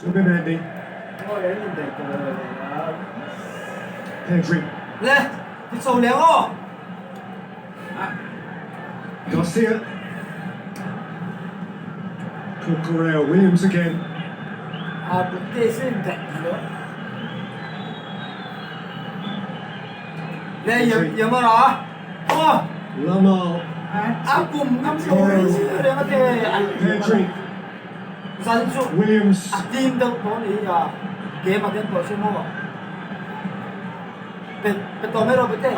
Zubimendi. Pedri. Le, ti chho leh ang aw. Garcia. Cucurella, Williams again. A bukte sin daih lo. Le, Yamara. Aw. Lamal. A kum ngam lo reng a te. Pedri. Zan chu Williams. A team deuh tawh ni a game a den tawh si maw pe pe tawh mai rawh pe te.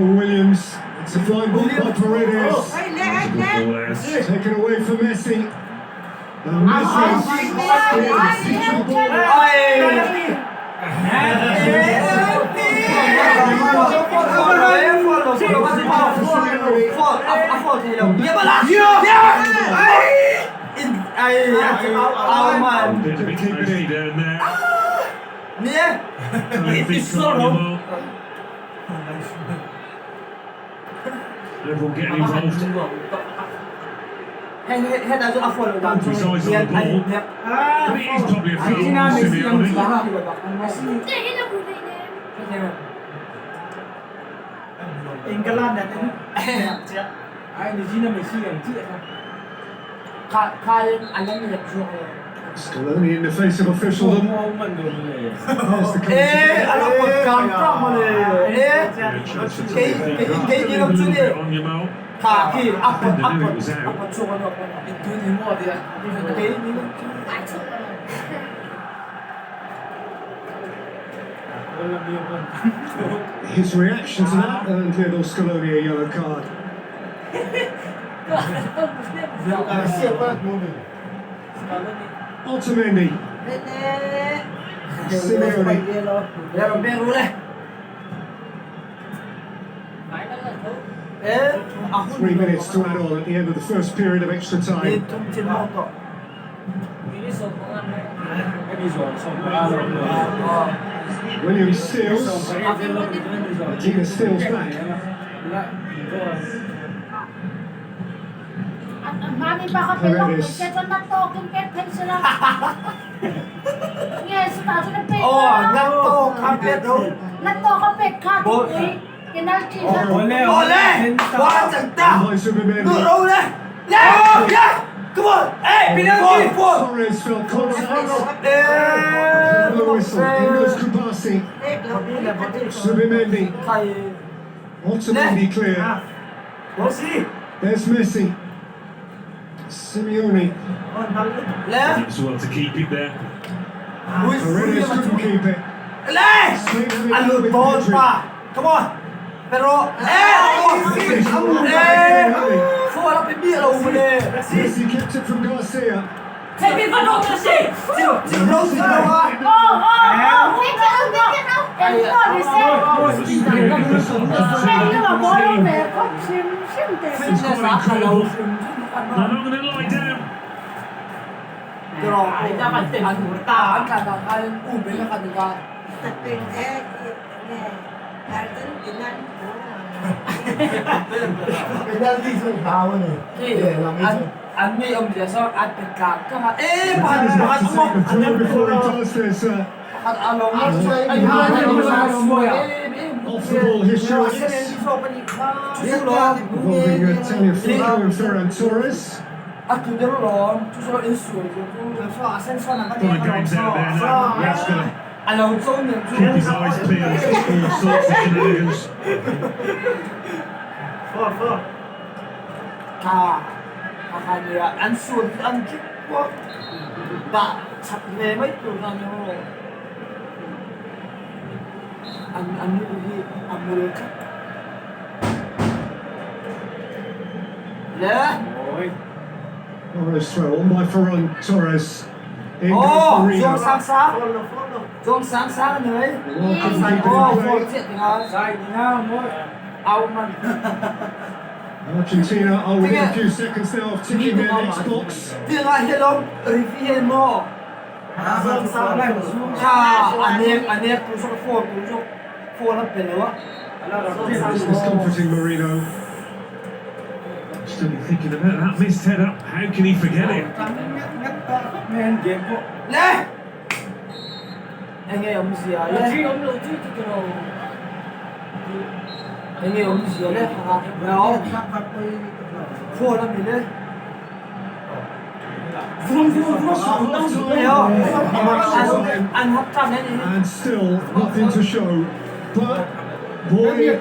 Williams, it's a flying ball by Paredes. Taken away for Messi. And Messi spins the ball. Bit a bit closely down there. Ni Trying to feed Yamal. Everyone getting involved. His eyes on the ball. But it is probably a foul on Simeone. Scaloni in the face of officialdom. There's the Yeah, chance to take it up a little bit on Yamal. Defender knew it was out. His reaction to that earned Lionel Scaloni a yellow card. Otamendi. Simeone. 3 minutes to add on at the end of the first period of extra time. Williams steals. Medina steals back. Mami baka Paredes. Oh, natto kampet. Ole! Wa By Zubimendi. No, no, le! Le! Yeah! Come on! Hey, penalty! Four! Torres felt contact. Eh! The whistle. In goes Kubasi. Zubimendi. Otamendi clear. There's Messi. Simeone. Le! It's well to keep it there. Paredes couldn't keep it. Le! Spain have it now with Alutol Pedri. pa! Come on! Pero, eh! Eh! Four up in the over there. Messi kept it from Garcia. Zero, zero, zero, ah. The spirit of this Argentina team is quite incredible. They're not going to lie down. Pero, an kan ube na kanila. An may umjasa at pagkaka. Eh, Martinez paano not to take the throw before he does. There's At ano mo? Ay, off the ball his shots involving Tagliafico and Ferran Torres. Fun and games out there now. Ref's going to keep his eyes peeled for all sorts of shenanigans. Torres throw on by Ferran Torres. In goes Oh, Marino. Zong sang sang. Zong sang sang nữa. Well, couldn't keep it Oh, in play. four chết Out man. Argentina are within a few seconds now of ticking their next box. Tiếng ai hello, review mo. Ha, anek anek tu sok four tu sok four na pelo. This is comforting Marino. Still be thinking about that missed header. How can he forget it? Le. Enge awmzia le? Enge awmzia le? Phone a mi le? An hap tan ani. And still nothing to show. But boy.